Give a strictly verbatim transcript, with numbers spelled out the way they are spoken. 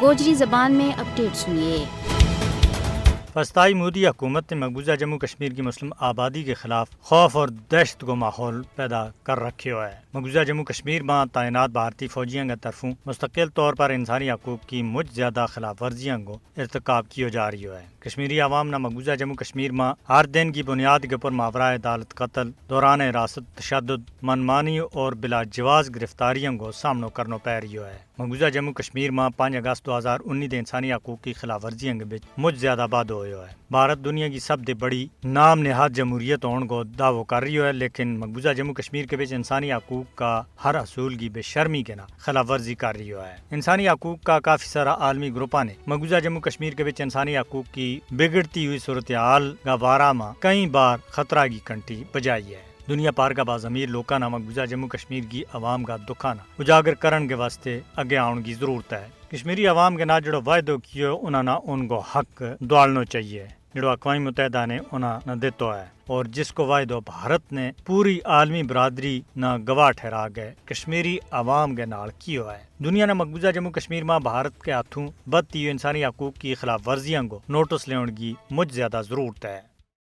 گوجری زبان میں اپڈیٹ سنیے۔ فستائی مودی حکومت نے مقبوضہ جموں کشمیر کی مسلم آبادی کے خلاف خوف اور دہشت کو ماحول پیدا کر رکھیو ہے۔ مقبوضہ جموں کشمیر ما تعینات بھارتی فوجیاں کے طرفوں مستقل طور پر انسانی حقوق کی مچ زیادہ خلاف ورزیاں کو ارتکاب کیو جا رہیو ہے۔ کشمیری عوام نا مقبوضہ جموں کشمیر ما ہر دن کی بنیاد کے پر ماورائے عدالت قتل، دوران حراست تشدد، منمانی اور بلا جواز گرفتاریاں کو سامنو کرنو پے رہیو ہے۔ مقبوضہ جموں کشمیر ما پانچ اگست دو ہزار انی دے انسانی حقوق کی خلاف ورزیاں کے بچ مچ زیادہ بادھو ہویو ہے۔ بھارت دنیا کی سب دے بڑی نام نہاد جمہوریت ہون کو دعوو کر رہیو ہے، لیکن مقبوضہ جموں کشمیر کے بچ انسانی حقوق کا ہر حصول کی بے شرمی کے نا خلاف ورزی کر رہیو ہے۔ انسانی حقوق کا کافی سارا عالمی گروپاں نے مقبوضہ جموں کشمیر کے بچ انسانی حقوق کی بگڑتی ہوئی صورتحال کا بارہ ما کئی بار خطرہ کی کنٹی بجائی ہے۔ دنیا پار کا باضمیر لوکاں نا مقبوضہ جموں کشمیر کی عوام کا دکھاں نا اجاگر کرن کے واسطے اگے آؤن کی ضرورت ہے۔ کشمیری عوام کے نا جڑو واعدو کیو انہاں نا ان کو حق دوالنو چاہیے، جڑو اقوام متحدہ نے انہاں نا دیتو ہے، اور جس کو واعدو بھارت نے پوری عالمی برادری نا گواہ ٹھہرا کے کشمیری عوام کے نال کیو ہے۔ دنیا نا مقبوضہ جموں کشمیر ما بھارت کے ہاتھوں بدھتی ہوئی انسانی حقوق کی خلاف ورزیاں کو نوٹس لیون کی مچ زیادہ ضرورت ہے۔